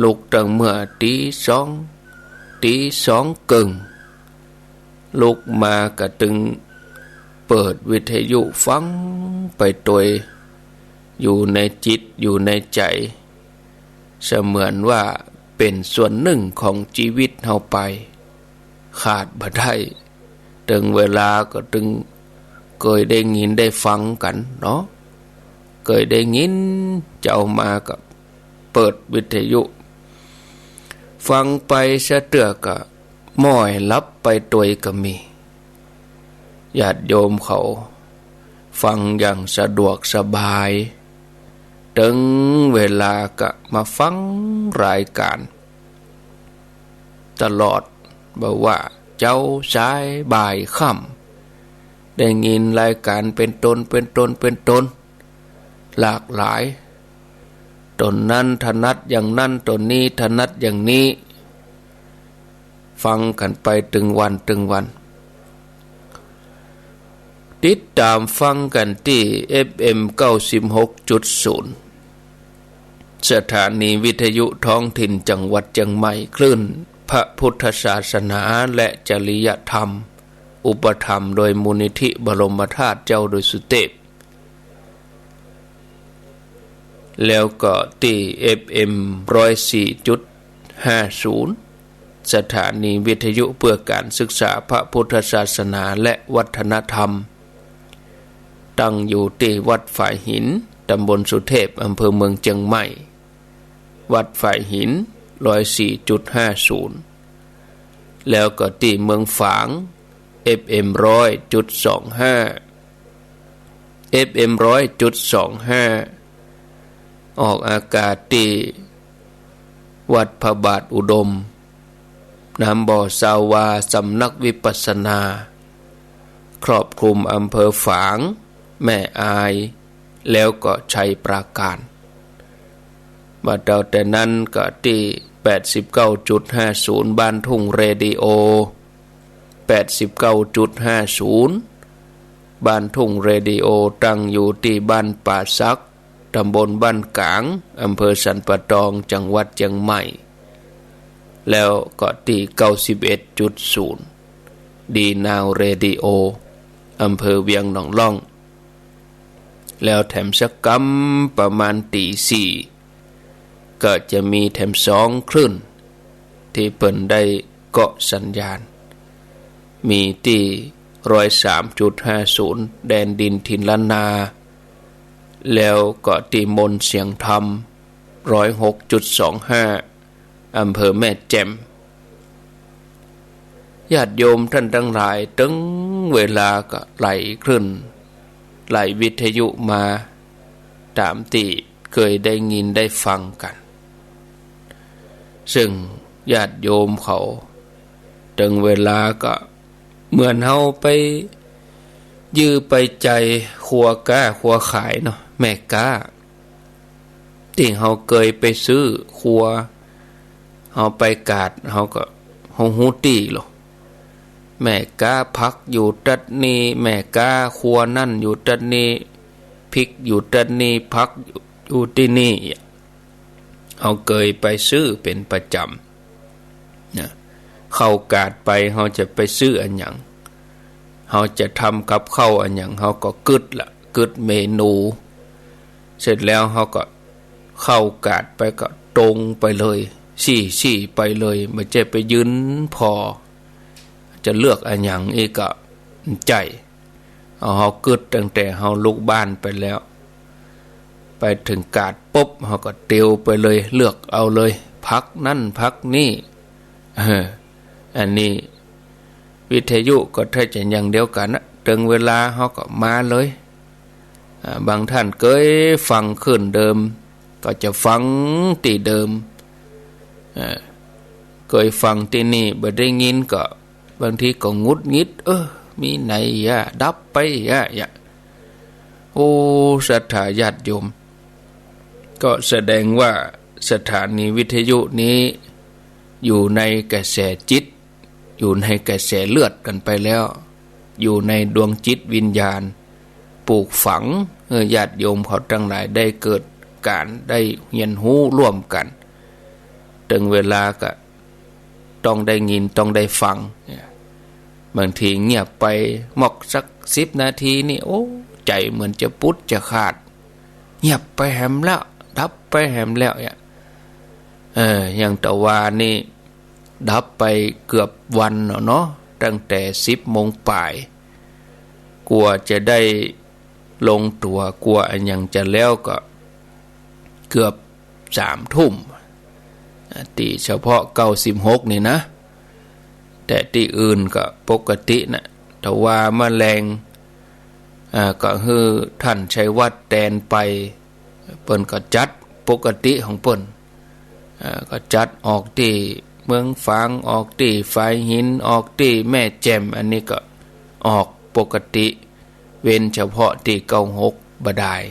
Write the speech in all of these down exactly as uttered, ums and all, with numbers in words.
ลุกตั้งเมื่อตี๋สอง ตี๋สองเกิ่ง ลุกมาก็ตึงเปิดวิทยุฟังไปตวย อยู่ในจิต อยู่ในใจ๋ เสมือนว่าเป๋นส่วนนึ่งของจีวิตเฮาไป ขาดบ่ได้ เถิงเวลาก็ตึงเกยได้ยินได้ฟังกั๋นเนาะ เกยได้ยิน เจ๊ามาก็เปิดวิทยุ ฟังไปซะเตื้อก็ม้อยหลับไปตวยก็มี ญาติโยมเขาฟังอย่างสะดวกสบาย เถิงเวลาก็มาฟังรายก๋าน ตลอด บ่ว่าเจ๊า สาย บ่าย ค่ำ ได้ยินรายก๋านเป๋นต๋น เป๋นต๋น เป๋นต๋น หลากหลาย ต๋นนั้นถนัดอย่างนั้น ต๋นนี้ถนัดอย่างนี้ ฟังกั๋นไปตึงวันตึงวัน ติดต๋ามฟังกั๋นตี้ เอฟเอ็ม เก้าสิบหกจุดศูนย์ สถานีวิทยุท้องถิ่นจังหวัดเจียงใหม่ คลื่นพระพุทธศาสนาและจริยธรรม อุปถัมภ์โดยมูลนิธิบรมธาตุเจ้าดอยสุเตพ แล้วก็ตี้ เอฟเอ็ม ร้อยสี่จุดห้าศูนย์ สถานีวิทยุเพื่อการศึกษาพระพุทธศาสนาและวัฒนธรรม ตั้งอยู่ตี้วัดฝายหิน ตำบลสุเทพ อำเภอเมืองเจียงใหม่ วัดฝายหิน ร้อยสี่จุดห้าศูนย์ แล้วก็ตี้เมืองฝาง เอฟเอ็ม ร้อยจุดสองห้า เอฟเอ็ม ร้อยจุดสองห้า ออกอากาศตี้วัดพระบาทอุดม น้ำบ่อซาวา สำนักวิปัสสนา ครอบคลุมอำเภอฝาง แม่อาย แล้วก็ชัยปราการ บ่าเต้าแต่นั้นก็ตี้ แปดสิบเก้าจุดห้าศูนย์ บ้านทุ่งเรดิโอ แปดสิบเก้าจุดห้าศูนย์ บ้านทุ่งเรดิโอ ตั้งอยู่ตี้บ้านป่าสัก ตำบลบ้านก๋าง อำเภอสันป่าตอง จังหวัดเจียงใหม่ แล้วก็ตี้ เก้าสิบเอ็ดจุดศูนย์ ดีนาวเรดิโอ อำเภอเวียงหนองล่อง แล้วแถมสักกำประมาณตี๋สี่ ก็จะมีแถมสองคลื่น ตี้เปิ้นได้เกาะสัญญาณ มีตี้ ร้อยสามจุดห้าศูนย์ แดนดินถิ่นล้านนา แล้วก็ตี้มนต์เสียงธรรม ร้อยหกจุดสองห้า อำเภอแม่แจ่ม ญาติโยมต้านตังหลาย เถิงเวลาก็ไล่คลื่น ไล่วิทยุมา ต๋ามตี้เกยได้ยินได้ฟังกั๋น ซึ่งญาติโยมเขา เถิงเวลาก็เหมือนเฮาไปยื้อไปใจ๋ครัวก๊าครัวขายเนาะ แม่ก๊า ตี้เฮาเกยไปซื้อครัว เฮาไปกาด เฮาก็ เฮาฮู้ตี้โล แม่ก๊าผักอยู่ตั๊ดนี้ แม่ก๊าครัวนั้นอยู่ตั๊ดนี้ พริกอยู่ตั๊ดนี้ ผักอยู่ อยู่ตี้นี่ เฮาเกยไปซื้อเป๋นประจ๋ำนะ เข้ากาดไป เฮาจะไปซื้ออะหยัง เฮาจะทำกับข้าวอะหยัง เฮาก็กึ๊ดละ กึ๊ดเมนู เสร็จแล้วเฮาก็เข้ากาดไปก็ตรงไปเลย ซี้ๆ ไปเลย บ่ใจ้ไปยืนผ่อ จะเลือกอะหยังอี้ก็บ่ใจ้ เอา เฮากึ๊ดตั้งแต่เฮาลุกบ้านไปแล้ว ไปเถิงกาดปุ๊บ เฮาก็เตียวไปเลย เลือกเอาเลย ผักนั้นผักนี้ เออ อันนี้วิทยุก็ถ้าจะอย่างเดียวกั๋นนะ เถิงเวลาเฮาก็มาเลย อ่า บางต้านเกยฟังคลื่นเดิม ก็จะฟังตี้เดิม อ่า เกยฟังตี้นี่ บ่ได้ยินก็ บางทีก็หงุดหงิด เออ มีไหนยะ ดับไปยะ ยะ โอ้ ศรัทธาญาติโยม ก็แสดงว่าสถานีวิทยุนี้อยู่ในกระแสจิต อยู่ในกระแสเลือดกั๋นไปแล้ว อยู่ในดวงจิตวิญญาณ ปลูกฝัง เออ ญาติโยมเขาตังหลายได้เกิดก๋านได้เฮียนฮู้ร่วมกั๋น ตึงเวลาก็ต้องได้ยิน ต้องได้ฟัง เนี่ย บางทีเงียบไปมอกสักสิบนาทีนี่ โอ้ ใจ๋เหมือนจะปุ๊ดจะขาด เงียบไปแหมแล้ว ดับไปแหมแล้ว เนี่ย เออ อย่างตะวานี่ ดับไปเกือบวันแล้วเนาะ ตั้งแต่สิบโมงป๋าย กว่าจะได้ลงตั๋ว กว่าอะหยังจะแล้วก็เกือบสามทุ่ม อ่า ตี้เฉพาะเก้าสิบหกนี่นะ แต่ตี้อื่นก็ปกตินะ ตะวาเมื่อแลง อ่า ก็หื้อท่านชัยวัฒน์แตนไป เปิ้นก็จัดปกติของเปิ้น อ่า ก็จัดออกตี้เมืองฝาง ออกตี้ฝายหิน ออกตี้แม่แจ่ม อันนี้ก็ออกปกติ เว้นเฉพาะตี้เก้าหกบ่ดาย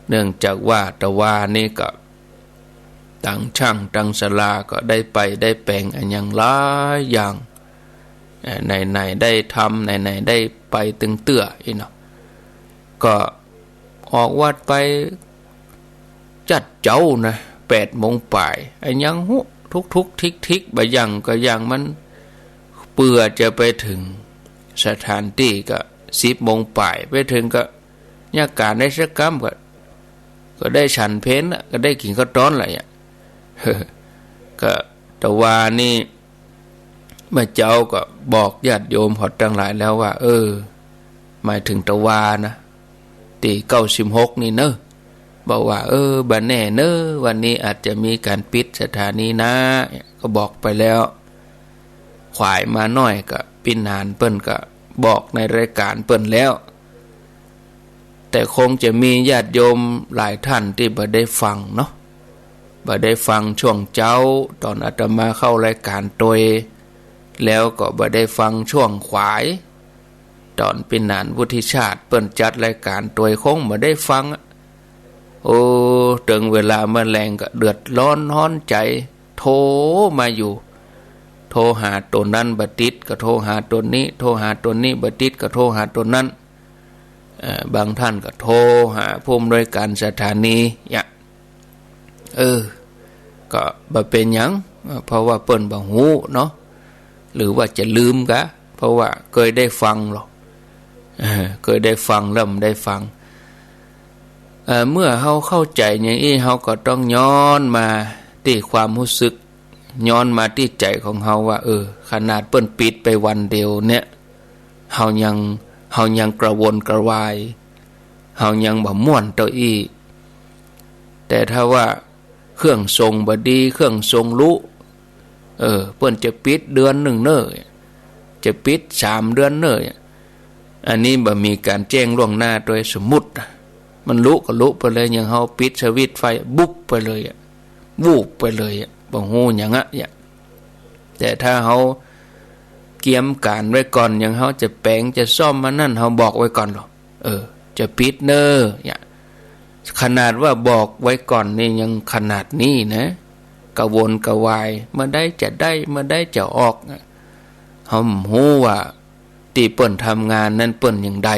เนื่องจากว่าตะวานี้ก็ตังช่างตังศาลาก็ได้ไปได้แป๋งอะหยังหลายอย่าง เอ่อ ไหนๆ ได้ทำ ไหนๆ ได้ไปตึงเตื้ออี้เนาะ ก็ออกวัดไปจัดเจ๊านะ แปดโมงป๋าย อะหยังฮู้ ทุกๆ ทิกๆ บ่าอย่างก็อย่างมัน เปื้อจะไปเถิงสถานตี้ก็สิบโมงป๋าย ไปเถิงก็ ยากก๋านได้สักกำก็ ก็ได้ฉันเพลละ ก็ได้กิ๋นข้าวต้อนละ เนี่ย ก็ตะวานี้ เมื่อเจ๊าก็บอกญาติโยมเขาตังหลายแล้วว่า เออ หมายเถิงตะวานะ ตี้เก้าสิบหกนี่เนาะ บอกว่า เออ บ่แน่เนาะ วันนี้อาจจะมีก๋านปิดสถานีนะ ก็บอกไปแล้ว ขวายมาหน้อยก็ปี้หนานเปิ้นก็บอกในรายก๋านเปิ้นแล้ว แต่คงจะมีญาติโยมหลายท่านตี้บ่ได้ฟังเนาะ บ่ได้ฟังช่วงเจ๊า ต๋อนอาตมาเข้ารายก๋านตวย แล้วก็บ่ได้ฟังช่วงขวาย ต๋อนปี้หนานวุฒิชาติเปิ้นจัดรายก๋านตวย คงบ่ได้ฟังอะ โอ้ เถิงเวลาเมื่อแลงก็เดือดร้อนฮ้อนใจ๋ โทรมาอยู่ โทรหาตั๋วนั้นบ่ติดก็โทรหาตั๋วนี้ โทรหาตั๋วนี้บ่ติดก็โทรหาตั๋วนั้น เอ่อ บางท่านก็โทรหาผู้อำนวยก๋านสถานี เนี่ย เออ ก็บ่เป๋นหยัง เพราะว่าเปิ้นบ่ฮู้เนาะ หรือว่าจะลืมกา เพราะว่าเกยได้ฟังหลอ เออ เกยได้ฟังแล้วบ่ได้ฟัง เอ่อ เมื่อเฮาเข้าใจ๋อย่างอี้ เฮาก็ต้องย้อนมาตี้ความฮู้สึก ย้อนมาตี้ใจ๋ของเฮาว่า เออ ขนาดเปิ้นปิดไปวันเดียวเนี่ย เฮายัง เฮายังกระวนกระวาย เฮายังบ่ม่วนเต้าอี้ แต่ถ้าว่าเครื่องส่งบ่ดี เครื่องส่งลุ เออ เปิ้นจะปิดเดือนนึ่งเน่อ จะปิดสามเดือนเน่อ อันนี้บ่มีก๋านแจ้งล่วงหน้าตวย สมมุตินะ มันลุก็ลุไปเลย อย่างเฮาปิดสวิตช์ไฟ บุบไปเลยอะ วูบไปเลยอะ บ่ฮู้หยังอะ เนี่ย แต่ถ้าเฮาเกียมก๋านไว้ก่อน อย่างเฮาจะแป๋งจะซ่อมมานั่น เฮาบอกไว้ก่อนหลอ เออ จะปิดเน่อ เนี่ย ขนาดว่าบอกไว้ก่อนนี่ยังขนาดนี้นะ กระวนกระวาย เมื่อใดจะได้ เมื่อใดจะออก เฮาบ่ฮู้ว่าตี้เปิ้นทำงานนั้นเปิ้นอย่างใด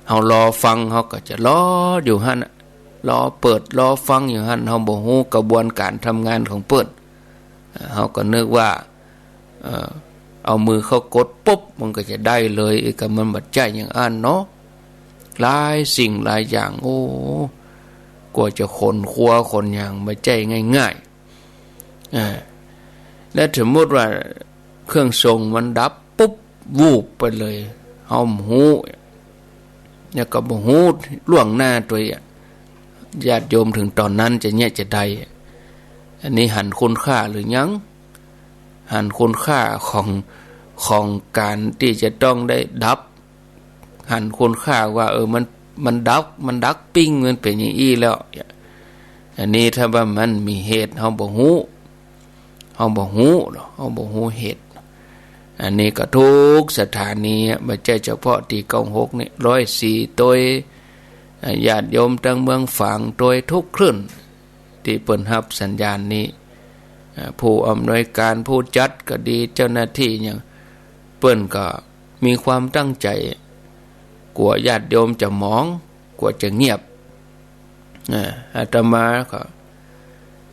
เฮารอฟัง เฮาก็จะรออยู่หั้นน่ะ รอเปิดรอฟังอยู่หั้น เฮาบ่ฮู้กระบวนก๋านทำงานของเปิ้น เฮาก็นึกว่า เอ่อ เอามือเข้ากดปุ๊บ มันก็จะได้เลย เอ๊ะ ก็มันบ่ใจ้อย่างอั้นเนาะ หลายสิ่งหลายอย่าง โอ้ กว่าจะขนครัวขนหยังบ่ใจ้ง่ายๆ อ่า แล้วสมมุติว่าเครื่องส่งมันดับปุ๊บ วูบไปเลย เฮาบ่ฮู้ แล้วก็บ่ฮู้ล่วงหน้าตวยอะ ญาติโยมเถิงต๋อนนั้นจะเยียะจะใด อันนี้หันคุณค่าหรือยัง หันคุณค่าของ ของก๋านตี้จะต้องได้ดับ หันคุณค่าว่า เออ มัน มันดับ มันดับปิ้ง มันเป๋นอย่างอี้แล้ว อันนี้ถ้าว่ามันมีเหตุ เฮาบ่ฮู้ เฮาบ่ฮู้หลอ เฮาบ่ฮู้เหตุ อันนี้ก็ทุกสถานีอะ บ่ใจ้เฉพาะตี้เก้าหกนี่ ร้อยสี่ตวย อ่า ญาติโยมตังเมืองฝางตวย ทุกคลื่นตี้เปิ้นฮับสัญญาณนี้ อ่า ผู้อำนวยก๋าน ผู้จัดก็ดี เจ้าหน้าตี้หยัง เปิ้นก็มีความตั้งใจ๋ กั๋วญาติโยมจะหมอง กั๋วจะเงียบ อ่า อาตมาก็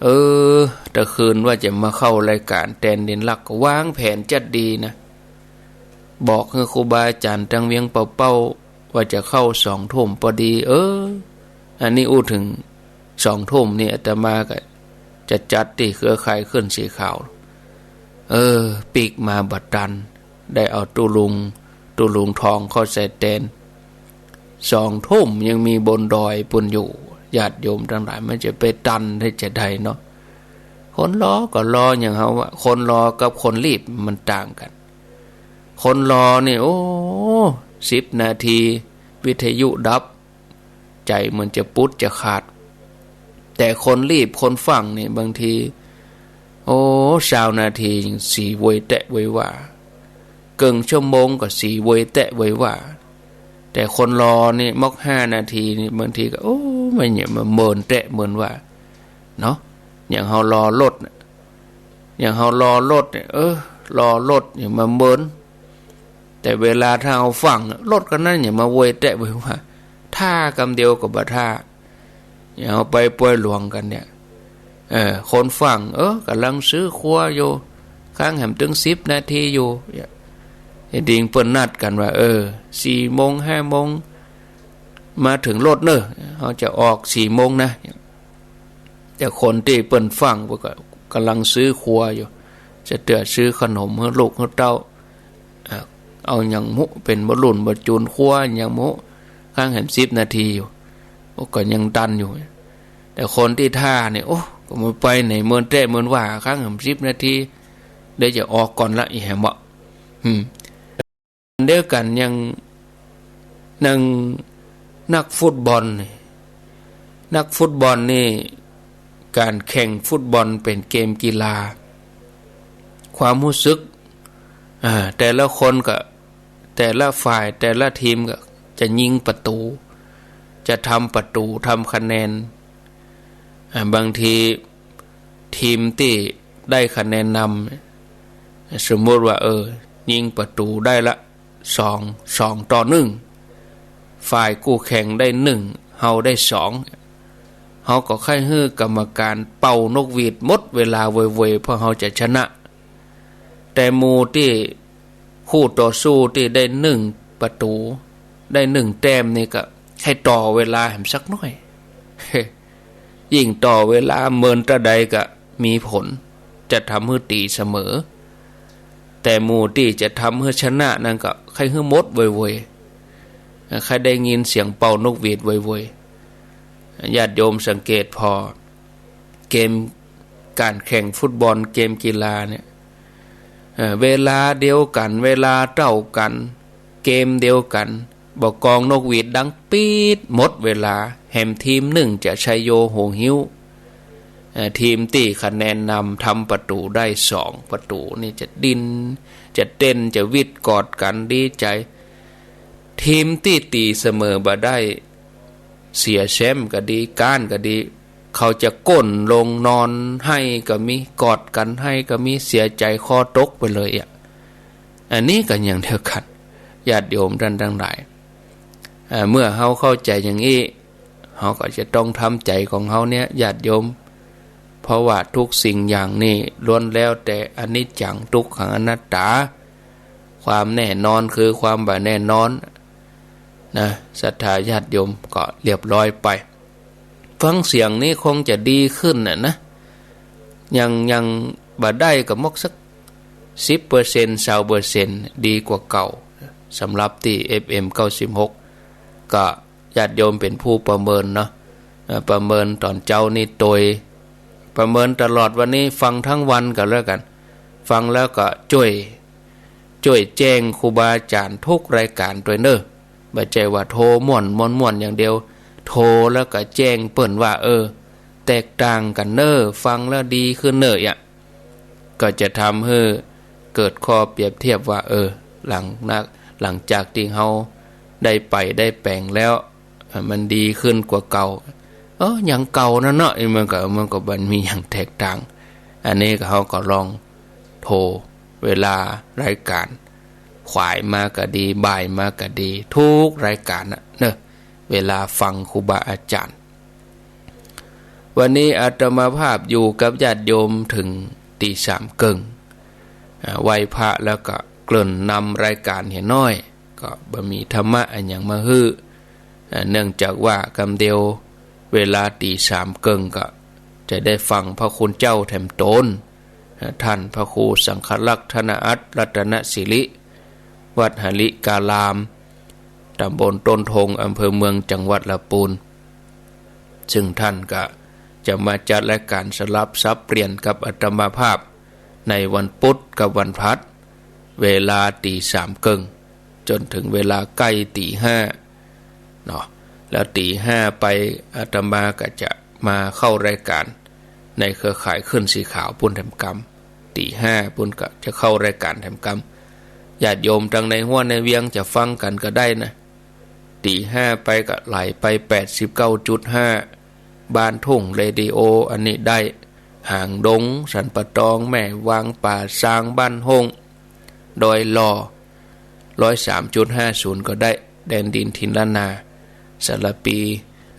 เออ ตะคืนว่าจะมาเข้ารายก๋านแตนดินลัก ก็วางแผนจัดดีนะ บอกหื้อครูบาอาจ๋ารย์ตังเวียงเป่าเป้า ว่าจะเข้าสองทุ่มปอดี เออ อันนี้อู้เถิงสองทุ่มนี่ อาตมาก็จะจัดตี้เครือข่ายคลื่นสีขาว เออ ปิ๊กมาบ่ตัน ได้เอาตุ๊ลุง ตุ๊ลุงทองเข้าใส่แตน สองทุ่มยังมีบนดอยปู้นอยู่ ญาติโยมตังหลาย มันจะไปตันได้จาใดเนาะ คนรอก็รอ อย่างเฮาว่า คนรอกับคนรีบมันต่างกั๋น คนรอนี่ โอ้ สิบนาที วิทยุดับ ใจ๋เหมือนจะปุ๊ดจะขาด แต่คนรีบคนฟั่งนี่บางที โอ้ ซาวนาทียังสีโวยแต๊ะโวยว่า เกิ่งชั่วโมงก็สีโวยแต๊ะโวยว่า แต่คนรอนี่มอกห้านาทีนี่ บางทีก็ โอ้ มันเนี่ยมาเมินแต๊ะเมินว่า เนาะ อย่างเฮารอรถน่ะ อย่างเฮารอรถเนี่ย เออ รอรถเนี่ยมาเมิน แต่เวลาถ้าเฮาฟั่งน่ะ รถคันนั้นเนี่ยมาโวยแต๊ะโวยว่า ถ้ากำเดียวก็บ่ถ้า อย่างเฮาไปปวยหลวงกั๋นเนี่ย เออ คนฟั่ง เออ ก่ำลังซื้อครัวอยู่ ครั้งแหมตึงสิบนาทีอยู่ เนี่ย ไอ้ดิงเปิ้นนัดกั๋นว่า เออ สี่โมง ห้าโมง มาเถิงรถเน่อ เฮาจะออกสี่โมงนะ แต่คนตี้เปิ้นฟั่งเปิ้นก็ก่ำลังซื้อครัวอยู่ จะเตื้อซื้อขนมหื้อลูกหื้อเต้า อ่ะ เอาหยังบ่ฮู้ เป๋นบ่ารุ่นบ่าจูนครัวหยังบ่ฮู้ ครั้งแหมสิบนาทีอยู่ โอ้ ก็ยังตันอยู่ แต่คนตี้ถ้าเนี่ย โอ้ ก็บ่ไปไหน เมินแต๊ะเมินว่า ครั้งแหมสิบนาที เดี๋ยวจะออกก่อนละ อีแหมบ่ อืม เดียวกั๋นอย่าง อย่างนักฟุตบอลนี่ นักฟุตบอลนี่ ก๋านแข่งฟุตบอลเป๋นเกมกีฬา ความฮู้สึก อ่า แต่ละคนก็ แต่ละฝ่าย แต่ละทีมก็จะยิงประตู๋ จะทำประตู๋ ทำคะแนน อ่า บางทีทีมตี้ได้คะแนนนำ สมมุติว่า เออ ยิงประตู๋ได้ละ สอง สองต่อหนึ่ง ฝ่ายกู้แข่งได้หนึ่ง เฮาได้สอง เฮาก็ใค่หื้อกรรมการเป่านกหวีดหมดเวลาโวยๆ เพราะเฮาจะชนะ แต่หมู่ตี้ คู่ต่อสู้ตี้ได้หนึ่งประตู๋ ได้หนึ่งแต้มนี่ก็ใค่ต่อเวลาแหมสักหน้อย ยิ่งต่อเวลาเมินเต้าใดก็มีผล จะทำหื้อตี๋เสมอ แต่หมู่ตี้จะทำหื้อชนะนั้นก็ใค่หื้อหมดโวยๆ ใค่ได้ยินเสียงเป่านกหวีดโวยๆ ญาติโยมสังเกตผ่อ เกมก๋านแข่งฟุตบอล เกมกีฬาเนี่ย เอ่อ เวลาเดียวกั๋น เวลาเต้ากั๋น เกมเดียวกั๋น บ่ากองนกหวีดดังปี๊ดหมดเวลา แหมทีมนึ่งจะชัยโยโหหิ้ว เอ่อ ทีมตี้คะแนนนำทำประตู๋ได้สองประตู๋นี่จะดิ้น จะเต้น จะวิดกอดกั๋นดีใจ๋ ทีมตี้ตี๋เสมอบ่ได้ เสียแชมป์ก็ดี ก๊านก็ดี เขาจะก้นลงนอนไห้ก็มี กอดกั๋นไห้ก็มี เสียใจ๋คอตกไปเลยอะ อันนี้ก็อย่างเดียวกั๋น ญาติโยมต้านตังหลาย อ่า เมื่อเฮาเข้าใจ๋อย่างอี้ เฮาก็จะต้องทำใจ๋ของเฮาเนี่ย ญาติโยม เพราะว่าทุกสิ่งอย่างนี่ล้วนแล้วแต่อนิจจัง ทุกขัง อนัตตา ความแน่นอนคือความบ่แน่นอน นะ ศรัทธาญาติโยมก็เรียบร้อยไป ฟังเสียงนี้คงจะดีขึ้นน่ะนะ ยัง ยังบ่ได้ก็มอกสักสิบเปอร์เซ็นต์ ซาวเปอร์เซ็นต์ ดีกว่าเก่า สำหรับตี้ เอฟเอ็ม เก้าสิบหก ก็ญาติโยมเป๋นผู้ประเมินเนาะ เอ่อ ประเมินต๋อนเจ๊านี้ตวย ประเมินตลอดวันนี้ ฟังทั้งวันก็แล้วกั๋น ฟังแล้วก็จ้วย จ้วยแจ้งครูบาอาจ๋ารย์ทุกรายก๋านตวยเน่อ บ่ใจ้ว่าโทรม่วนม่วนม่วนอย่างเดียว โทรแล้วก็แจ้งเปิ้นว่า เออ แตกต่างกั๋นเน่อ ฟังแล้วดีขึ้นเน่อ อะ ก็จะทำหื้อเกิดข้อเปรียบเทียบว่า เออ หลังนัก หลังจากตี้เฮาได้ไปได้แป๋งแล้ว เอ่อ มันดีขึ้นกว่าเก่า เออ อย่างเก่านั่นเนาะ มันก็ มันก็บ่มีหยังแตกต่าง อันนี้ก็เฮาก็ลองโทร เวลารายก๋าน ขวายมาก็ดี บ่ายมาก็ดี ทุกรายก๋านน่ะเนาะ เวลาฟังครูบาอาจ๋ารย์ วันนี้อาตมาภาพอยู่กับญาติโยมเถิงตีสามเกิ่ง อ่า ไหว้พระแล้วก็เกริ่นนำรายก๋านเหียน้อย ก็บ่มีธรรมะอะหยังมาหื้อ อ่า เนื่องจากว่ากำเดียวเวลาตีสามเกิ่งก็จะได้ฟังพระคุณเจ้าแถมตน อ่า ท่านพระครูสังฆลักษณ์ ธนอัตถ์ รัตนสิริ วัดหริการาม ตำบลต้นทง อำเภอเมือง จังหวัดลำปูน ซึ่งท่านก็จะมาจัดรายก๋านสลับสับเปลี่ยนกับอาตมาภาพ ในวันพุธกับวันพฤหัส เวลาตีสามเกิ่ง จ๋นเถิงเวลาใก้ตีห้าเนาะ แล้วตีห้าไปอาตมาก็จะมาเข้ารายก๋านในเครือข่ายคลื่นสีขาวปู้นแถมกำ ตีห้าปู้นก็จะเข้ารายก๋านแถมกำ ญาติโยมตังในฮั้วในเวียงจะฟังกั๋นก็ได้นะ ตีห้าไปก็ไหลไปแปดสิบเก้าจุดห้า บ้านทุ่งเรดิโอ อันนี้ได้ หางดง สันป่าตอง แม่วาง ป่าซาง บ้านฮ่ง ดอยหล่อ ร้อยสามจุดห้าศูนย์ ก็ได้ แดนดินถิ่นล้านนา สารภี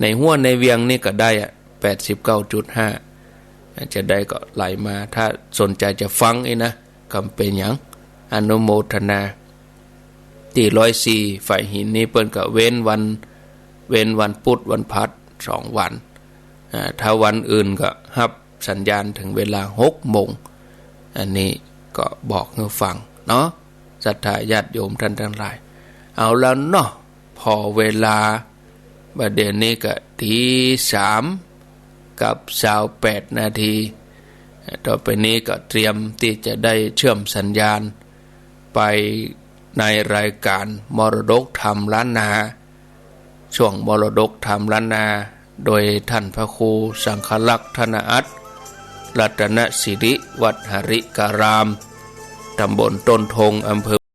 ในฮั้วในเวียงนี่ก็ได้อะ แปดสิบเก้าจุดห้า จะได้ก็ไหลมา ถ้าสนใจ๋จะฟังอี้นะ ก็บ่เป๋นหยัง อนุโมทนา ตี้ร้อยสี่ ฝ่ายหินนี่เปิ้นก็เว้นวัน เว้นวันพุธวันพฤหัสสองวัน อ่า ถ้าวันอื่นก็ฮับสัญญาณเถิงเวลาหกโมง อันนี้ก็บอกหื้อฟังเนาะ ศรัทธาญาติโยมต้านตังหลาย เอาแล้วเนาะ ผ่อเวลา บ่าเดี่ยวนี้ก็ตีสามกับซาวแปดนาที ต่อไปนี้ก็เตรียมตี้จะได้เชื่อมสัญญาณไปในรายก๋านมรดกธรรมล้านนา ช่วงมรดกธรรมล้านนา โดยท่านพระครูสังฆลักษณ์ ธนอัตถ์ รัตนสิริ วัดหริการาม ตำบลต้นทง อำเภอ